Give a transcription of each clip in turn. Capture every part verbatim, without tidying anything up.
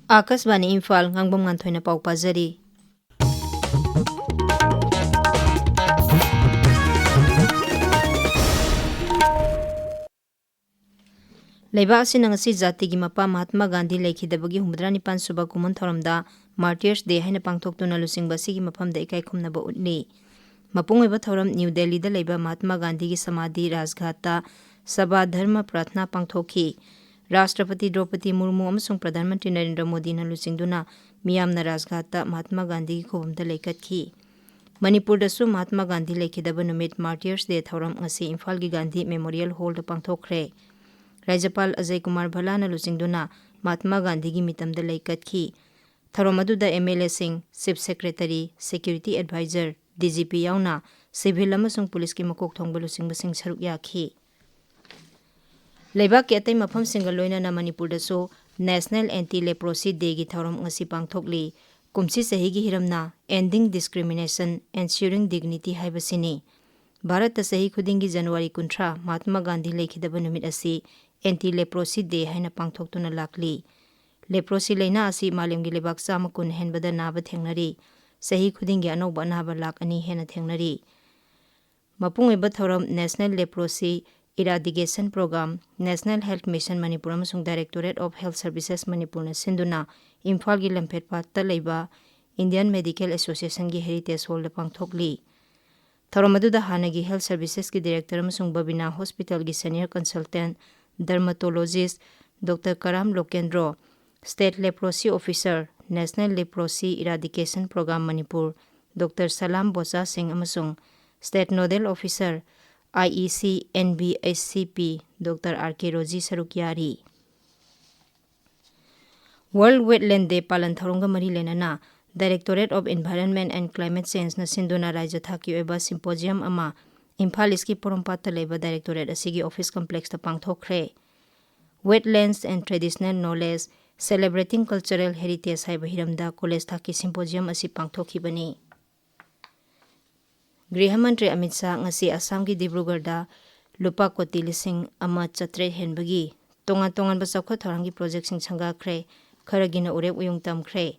ꯑꯥꯀꯥꯁꯕꯥꯅꯤ ꯏꯝꯐꯥꯜ, ꯉꯥꯡꯕꯝ ꯉꯥꯟꯊꯣꯏꯅ ꯄꯥꯎ ꯄꯥꯖꯔꯤ꯫ ꯂꯩꯕꯥꯛ ꯑꯁꯤꯅ ꯉꯁꯤ ꯖꯥꯇꯤꯒꯤ ꯃꯄꯥ ꯃꯍꯥꯠꯃꯥ ꯒꯥꯟꯙꯤ ꯂꯩꯈꯤꯗꯕꯒꯤ ꯍꯨꯝꯐꯨꯇꯔꯥ ꯅꯤꯄꯥꯟ ꯁꯨꯕ ꯀꯨꯝꯑꯣꯟ ꯊꯧꯔꯝꯗ Martyrs Day ꯍꯥꯏꯅ ꯄꯥꯡꯊꯣꯛꯇꯨꯅ ꯂꯨꯆꯤꯡꯕ ꯑꯁꯤꯒꯤ ꯃꯐꯝꯗ ꯏꯀꯥꯏ ꯈꯨꯝꯅꯕ ꯎꯠꯂꯤ꯫ ꯃꯄꯨꯡ ꯑꯣꯏꯕ ꯊꯧꯔꯝ ꯅ꯭ꯌꯨ ꯗꯦꯜꯂꯤꯗ ꯂꯩꯕ ꯃꯍꯥꯠꯃꯥ ꯒꯥꯟꯙꯤꯒꯤ ꯁꯃꯥꯙꯤ ꯔꯥꯖꯘꯥꯠꯇ ꯁꯕꯥ ꯙꯔꯃ ꯄ꯭ꯔꯥꯊꯅꯥ ꯄꯥꯡꯊꯣꯛꯈꯤ꯫ ꯔꯥꯁꯇ꯭ꯔꯄꯇꯤ ꯗ꯭ꯔꯧꯄꯗꯤ ꯃꯨꯔꯃꯨ ꯑꯃꯁꯨꯡ ꯄ꯭ꯔꯙꯥꯟ ꯃꯟꯇ꯭ꯔꯤ ꯅꯔꯦꯟꯗ꯭ꯔ ꯃꯣꯗꯤꯅ ꯂꯨꯆꯤꯡꯗꯨꯅ ꯃꯤꯌꯥꯝꯅ ꯔꯥꯖꯘꯥꯠꯇ ꯃꯍꯥꯠꯃꯥ ꯒꯥꯟꯙꯤꯒꯤ ꯈꯨꯕꯝꯗ ꯂꯩꯀꯠꯈꯤ꯫ ꯃꯅꯤꯄꯨꯔꯗꯁꯨ ꯃꯍꯥꯠꯃꯥ ꯒꯥꯟꯙꯤ ꯂꯩꯈꯤꯗꯕ ꯅꯨꯃꯤꯠ, Martyrs Day ꯊꯧꯔꯝ ꯉꯁꯤ ꯏꯝꯐꯥꯜꯒꯤ ꯒꯥꯟꯙꯤ ꯃꯦꯃꯣꯔꯤꯌꯦꯜ ꯍꯣꯜꯗ ꯄꯥꯡꯊꯣꯛꯈ꯭ꯔꯦ꯫ ꯔꯥꯖ꯭ꯌꯄꯥꯜ ꯑꯖꯌ ꯀꯨꯃꯥꯔ ꯚꯜꯂꯥꯅ ꯂꯨꯆꯤꯡꯗꯨꯅ ꯃꯍꯥꯠꯃꯥ ꯒꯥꯟꯙꯤꯒꯤ ꯃꯤꯇꯝꯗ ꯂꯩꯀꯠꯈꯤ꯫ ꯊꯧꯔꯝ ꯑꯗꯨꯗ MLAꯁꯤꯡ, Chief Secretary, Security Advisor, DGP ꯌꯥꯎꯅ civil ꯑꯃꯁꯨꯡ ꯄꯨꯂꯤꯁꯀꯤ ꯃꯀꯣꯛ ꯊꯣꯡꯕ ꯂꯨꯆꯤꯡꯕꯁꯤꯡ ꯁꯔꯨꯛ ꯌꯥꯈꯤ꯫ ꯂꯩꯕꯥꯛꯀꯤ ꯑꯇꯩ ꯃꯐꯝꯁꯤꯡꯒ ꯂꯣꯏꯅꯅ ꯃꯅꯤꯄꯨꯔꯗꯁꯨ National Anti Leprosy Dayꯒꯤ ꯊꯧꯔꯝ ꯉꯁꯤ ꯄꯥꯡꯊꯣꯛꯂꯤ꯫ ꯀꯨꯝꯁꯤ ꯆꯍꯤꯒꯤ ꯍꯤꯔꯝꯅ Ending Discrimination, Ensuring Dignity ꯍꯥꯏꯕꯁꯤꯅꯤ꯫ ꯚꯥꯔꯠꯇ ꯆꯍꯤ ꯈꯨꯗꯤꯡꯒꯤ ꯖꯅꯋꯥꯔꯤ ꯀꯨꯟꯊ꯭ꯔꯥ ꯃꯍꯥꯠꯃꯥ ꯒꯥꯟꯙꯤ ꯂꯩꯈꯤꯗꯕ ꯅꯨꯃꯤꯠ ꯑꯁꯤ Anti Leprosy Day ꯍꯥꯏꯅ ꯄꯥꯡꯊꯣꯛꯇꯨꯅ ꯂꯥꯛꯂꯤ꯫ Leprosy ꯂꯥꯏꯅꯥ ꯑꯁꯤ ꯃꯥꯂꯦꯝꯒꯤ ꯂꯩꯕꯥꯛ ꯆꯥꯝꯃ ꯀꯨꯟ ꯍꯦꯟꯕꯗ ꯅꯥꯕ ꯊꯦꯡꯅꯔꯤ꯫ ꯆꯍꯤ ꯈꯨꯗꯤꯡꯒꯤ ꯑꯅꯧꯕ ꯑꯅꯥꯕ ꯂꯥꯈ ꯑꯅꯤ ꯍꯦꯟꯅ ꯊꯦꯡꯅꯔꯤ꯫ ꯃꯄꯨꯡ ꯑꯣꯏꯕ ꯊꯧꯔꯝ National Leprosy Eradication Program, National Health Mission Manipur ꯑꯃꯁꯨꯡ Directorate of Health Services ꯃꯅꯤꯄꯨꯔꯅ ꯁꯤꯟꯗꯨꯅ ꯏꯝꯐꯥꯜꯒꯤ ꯂꯝꯐꯦꯠꯄꯥꯠꯇ ꯂꯩꯕ Indian Medical Associationꯒꯤ Heritage Hallꯗ ꯄꯥꯡꯊꯣꯛꯂꯤ꯫ ꯊꯧꯔꯝ ꯑꯗꯨꯗ ꯍꯥꯟꯅꯒꯤ Health Servicesꯀꯤ Director ꯑꯃꯁꯨꯡ ꯕꯕꯤꯅꯥ Hospitalꯒꯤ Senior Consultant Dermatologist Doctor ꯀꯔꯥꯝ ꯂꯣꯀꯦꯟꯗ꯭ꯔꯣ, State Leprosy Officer, National Leprosy Eradication Program Manipur, Doctor ꯁꯂꯥꯝ ꯕꯣꯆꯥ ꯁꯤꯡ ꯑꯃꯁꯨꯡ State Nodal Officer, IEC NBHCP, Doctor R K Rosie ꯁꯔꯨꯛ ꯌꯥꯔꯤ꯫ World Wetland Day ꯄꯥꯂꯟ ꯊꯧꯔꯝꯒ ꯃꯔꯤ ꯂꯩꯅꯅ Directorate of Environment and Climate Changeꯅ ꯁꯤꯟꯗꯨꯅ ꯔꯥꯖ꯭ꯌ ꯊꯥꯛꯀꯤ ꯑꯣꯏꯕ symposium ꯑꯃ ꯏꯝꯐꯥꯜ ꯏꯁꯀꯤ ꯄꯣꯔꯣꯝꯄꯥꯠꯇ ꯂꯩꯕ Directorate ꯑꯁꯤꯒꯤ office complexꯇ ꯄꯥꯡꯊꯣꯛꯈ꯭ꯔꯦ꯫ Wetlands and Traditional Knowledge, Celebrating Cultural Heritage ꯍꯥꯏꯕ ꯍꯤꯔꯝꯗ ꯀꯣꯂꯦꯖ ꯊꯥꯛꯀꯤ symposium ꯑꯁꯤ ꯄꯥꯡꯊꯣꯛꯈꯤꯕꯅꯤ꯫ ꯒ꯭ꯔꯤꯍ ꯃꯟꯇ꯭ꯔꯤ ꯑꯃꯤꯠ ꯁꯥꯍ ꯉꯁꯤ ꯑꯁꯥꯝꯒꯤ ꯗꯤꯕ꯭ꯔꯨꯒꯔꯗ ꯂꯨꯄꯥ ꯀꯣꯇꯤ ꯂꯤꯁꯤꯡ ꯑꯃ ꯆꯥꯇ꯭ꯔꯦꯠ ꯍꯦꯟꯕꯒꯤ ꯇꯣꯉꯥꯟ ꯇꯣꯉꯥꯟꯕ ꯆꯥꯎꯈꯠ ꯊꯧꯔꯥꯡꯒꯤ projectꯁꯤꯡ ꯁꯪꯒꯥꯈ꯭ꯔꯦ꯫ ꯈꯔꯒꯤꯅ ꯎꯔꯦꯞ ꯎꯌꯨꯡ ꯇꯝꯈ꯭ꯔꯦ꯫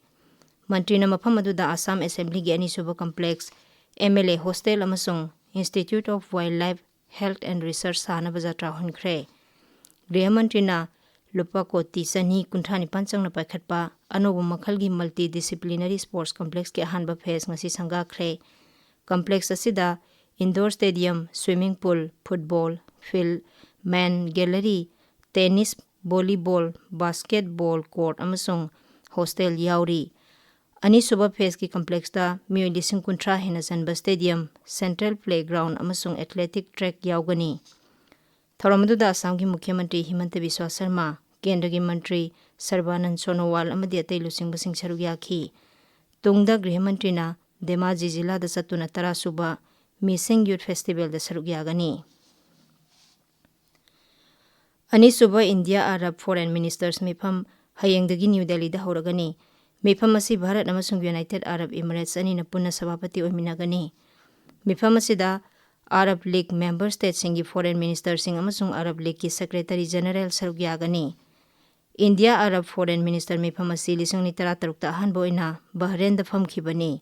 ꯃꯟꯇ꯭ꯔꯤꯅ ꯃꯐꯝ ꯑꯗꯨꯗ ꯑꯁꯥꯝ ꯑꯦꯁꯦꯝꯕ꯭ꯂꯤꯒꯤ ꯑꯅꯤꯁꯨꯕ complex, M L A hostel ꯑꯃꯁꯨꯡ Institute of Wildlife Health and Research ꯁꯥꯅꯕ ꯖꯇ꯭ꯔꯥ ꯍꯨꯟꯈ꯭ꯔꯦ꯫ ꯒ꯭ꯔꯤꯍ ꯃꯟꯇ꯭ꯔꯤꯅ ꯂꯨꯄꯥ ꯀꯣꯇꯤ ꯆꯅꯤ ꯀꯨꯟꯊ꯭ꯔꯥ ꯅꯤꯄꯥꯟ ꯆꯪꯅ ꯄꯥꯏꯈꯠꯄ ꯑꯅꯧꯕ ꯃꯈꯜꯒꯤ multidisciplinary sports complexꯀꯤ ꯑꯍꯥꯟꯕ phase ꯉꯁꯤ ꯁꯪꯒꯥꯈ꯭ꯔꯦ꯫ Complex ꯑꯁꯤꯗ indoor stadium, swimming pool, football field, men gallery, tennis, volleyball, basketball court ꯑꯃꯁꯨꯡ hostel ꯌꯥꯎꯔꯤ꯫ ꯑꯅꯤꯁꯨꯕ phaseꯀꯤ complexꯇ ꯃꯤꯑꯣꯏ ꯂꯤꯁꯤꯡ ꯀꯨꯟꯊ꯭ꯔꯥ ꯍꯦꯟꯅ ꯆꯟꯕ stadium, central playground ꯑꯃꯁꯨꯡ athletic track ꯌꯥꯎꯒꯅꯤ꯫ ꯊꯧꯔꯝ ꯑꯗꯨꯗ ꯑꯁꯥꯝꯒꯤ ꯃꯨꯈ꯭ꯌ ꯃꯟꯇ꯭ꯔꯤ ꯍꯤꯃꯟꯇ ꯕꯤꯁ꯭ꯋꯥ ꯁꯔꯃ, ꯀꯦꯟꯗ꯭ꯔꯒꯤ ꯃꯟꯇ꯭ꯔꯤ ꯁꯔꯕꯥꯅꯟ ꯁꯣꯅꯣꯋꯥꯜ ꯑꯃꯗꯤ ꯑꯇꯩ ꯂꯨꯆꯤꯡꯕꯁꯤꯡ ꯁꯔꯨꯛ ꯌꯥꯈꯤ꯫ ꯇꯨꯡꯗ ꯒ꯭ꯔꯤꯍ ꯃꯟꯇ꯭ꯔꯤꯅ ꯙꯦꯃꯥꯖꯤ ꯖꯤꯂꯥꯗ ꯆꯠꯇꯨꯅ ꯇꯔꯥꯁꯨꯕ Missing Youth Festivalꯗ ꯁꯔꯨꯛ ꯌꯥꯒꯅꯤ꯫ ꯑꯅꯤꯁꯨꯕ ꯏꯟꯗꯤꯌꯥ ꯑꯔꯕ Foreign Ministers ꯃꯤꯐꯝ ꯍꯌꯦꯡꯗꯒꯤ ꯅ꯭ꯌꯨ ꯗꯦꯜꯂꯤꯗ ꯍꯧꯔꯒꯅꯤ꯫ ꯃꯤꯐꯝ ꯑꯁꯤ ꯚꯥꯔꯠ ꯑꯃꯁꯨꯡ United Arab Emirates ꯑꯅꯤꯅ ꯄꯨꯟꯅ ꯁꯚꯥꯄꯇꯤ ꯑꯣꯏꯃꯤꯟꯅꯒꯅꯤ꯫ ꯃꯤꯐꯝ ꯑꯁꯤꯗ ꯑꯔꯕ ꯂꯤꯒ member stateꯁꯤꯡꯒꯤ foreign ministerꯁꯤꯡ ꯑꯃꯁꯨꯡ ꯑꯔꯕ ꯂꯤꯒꯀꯤ Secretary General ꯁꯔꯨꯛ ꯌꯥꯒꯅꯤ꯫ ꯏꯟꯗꯤꯌꯥ ꯑꯔꯕ Foreign Minister ꯃꯤꯐꯝ ꯑꯁꯤ ꯂꯤꯁꯤꯡ ꯑꯅꯤ ꯇꯔꯥꯇꯔꯨꯛꯇ ꯑꯍꯥꯟꯕ ꯑꯣꯏꯅ ꯕꯍꯔꯦꯟꯗ ꯐꯝꯈꯤꯕꯅꯤ꯫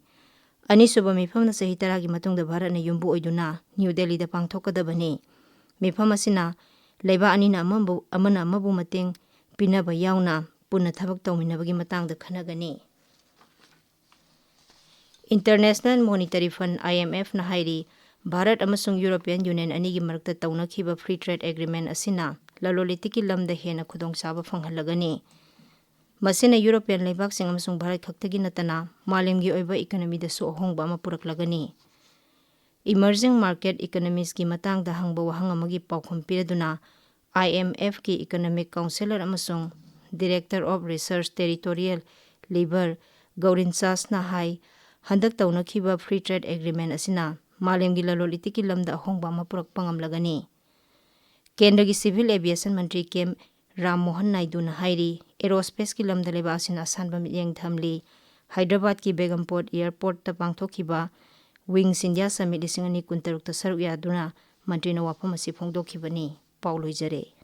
ꯑꯅꯤꯁꯨꯕ ꯃꯤꯐꯝꯅ ꯆꯍꯤ ꯇꯔꯥꯒꯤ ꯃꯇꯨꯡꯗ ꯚꯥꯔꯠꯅ ꯌꯨꯝꯕꯨ ꯑꯣꯏꯗꯨꯅ ꯅ꯭ꯌꯨ ꯗꯦꯜꯂꯤꯗ ꯄꯥꯡꯊꯣꯛꯀꯗꯕꯅꯤ꯫ ꯃꯤꯐꯝ ꯑꯁꯤꯅ ꯂꯩꯕꯥꯛ ꯑꯅꯤꯅ ꯑꯃꯕꯨ-, ꯑꯃꯅ ꯑꯃꯕꯨ ꯃꯇꯦꯡ ꯄꯤꯅꯕ ꯌꯥꯎꯅ ꯄꯨꯟꯅ ꯊꯕꯛ ꯇꯧꯃꯤꯟꯅꯕꯒꯤ ꯃꯇꯥꯡꯗ ꯈꯟꯅꯒꯅꯤ꯫ International Monetary Fund, IMFꯅ ꯍꯥꯏꯔꯤ, ꯚꯥꯔꯠ ꯑꯃꯁꯨꯡ European Union ꯑꯅꯤꯒꯤ ꯃꯔꯛꯇ ꯇꯧꯅꯈꯤꯕ Free Trade Agreement ꯑꯁꯤꯅ ꯂꯂꯣꯟ ꯏꯇꯤꯛꯀꯤ ꯂꯝꯗ ꯍꯦꯟꯅ ꯈꯨꯗꯣꯡꯆꯥꯕ ꯐꯪꯍꯜꯂꯒꯅꯤ꯫ ꯃꯁꯤꯅ European ꯂꯩꯕꯥꯛꯁꯤꯡ ꯑꯃꯁꯨꯡ ꯚꯥꯔꯠ ꯈꯛꯇꯒꯤ ꯅꯠꯇꯅ ꯃꯥꯂꯦꯝꯒꯤ ꯑꯣꯏꯕ economyꯗꯁꯨ ꯑꯍꯣꯡꯕ ꯑꯃ ꯄꯨꯔꯛꯂꯒꯅꯤ꯫ Emerging market economiesꯀꯤ ꯃꯇꯥꯡꯗ ꯍꯪꯕ ꯋꯥꯍꯪ ꯑꯃꯒꯤ ꯄꯥꯎꯈꯨꯝ ꯄꯤꯔꯗꯨꯅ IMFꯀꯤ Economic Counsellor ꯑꯃꯁꯨꯡ Director of Research Territorial Lever ꯒꯧꯔꯤꯟꯆꯥꯁꯅ ꯍꯥꯏ, ꯍꯟꯗꯛ ꯇꯧꯅꯈꯤꯕ Free Trade Agreement ꯑꯁꯤꯅ ꯃꯥꯂꯦꯝꯒꯤ ꯂꯂꯣꯟ ꯏꯇꯤꯛꯀꯤ ꯂꯝꯗ ꯑꯍꯣꯡꯕ ꯑꯃ ꯄꯨꯔꯛꯄ ꯉꯝꯂꯒꯅꯤ꯫ ꯀꯦꯟꯗ꯭ꯔꯒꯤ Civil Aviation ꯃꯟꯇ꯭ꯔꯤ ꯀꯦꯝ ꯔꯥꯝ ꯃꯣꯍꯟ ꯅꯥꯏꯗꯨꯅ ꯍꯥꯏꯔꯤ, aerospaceꯀꯤ ꯂꯝꯗ ꯂꯩꯕꯥꯛ ꯑꯁꯤꯅ ꯑꯁꯥꯟꯕ ꯃꯤꯠꯌꯦꯡ ꯊꯝꯂꯤ꯫ ꯍꯥꯏꯗ꯭ꯔꯕꯥꯗꯀꯤ ꯕꯦꯒꯝꯄꯣꯔꯠ Airportꯇ ꯄꯥꯡꯊꯣꯛꯈꯤꯕ Wings India Summit ꯂꯤꯁꯤꯡ ꯑꯅꯤ ꯀꯨꯟꯇꯔꯨꯛꯇ ꯁꯔꯨꯛ ꯌꯥꯗꯨꯅ ꯃꯟꯇ꯭ꯔꯤꯅ ꯋꯥꯐꯝ ꯑꯁꯤ ꯐꯣꯡꯗꯣꯛꯈꯤꯕꯅꯤ꯫ ꯄꯥꯎ ꯂꯣꯏꯖꯔꯦ꯫